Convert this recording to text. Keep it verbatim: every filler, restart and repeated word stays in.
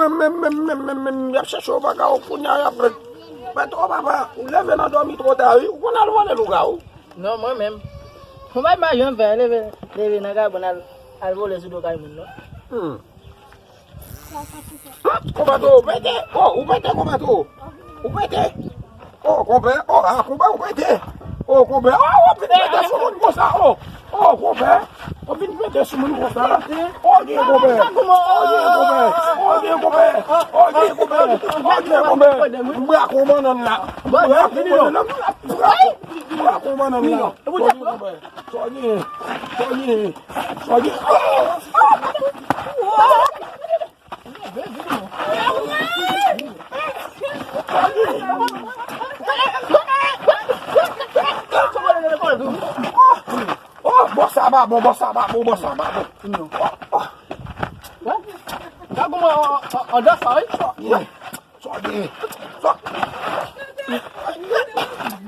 Menm, menm, menm, menm, menm, y ap chèche w, pa ka w, kounye a y ap ret. Mèt, o papa, ou leve nan dòmi twò ta, wi. Ou konn al vòlè lougawou? Non, mwen menm. Ou pa imajine fè, leve, leve nan kabann al, al vòlè sou do kay moun, non. Hmm. Konpato, ou pete? Oh, ou pete, konpato? Ou pete? Oh, konpè, oh, ah, konpè, ou pete? Oh, konpè, oh, ou vin pete sou moun konsa, oh. Oh, konpè, ou vin pete sou moun konsa. Oh, gen konpè. Oh, gen konpè. Oh, gen konpè. Oh, gen konpè. Oh, gen konpè. M brake yon bannann la. M brake yon bannann la. M brake, m brake yon bannann la. Oh, gen konpè. Sa w gen? Sa w gen? Sa w gen? Oh, bò sa pa bon, bò sa pa bon, bò sa pa bon. Oh, oh. Sa kòman an, an, andan sa, wi. Sa w gen? Sa w gen? Sa w gen?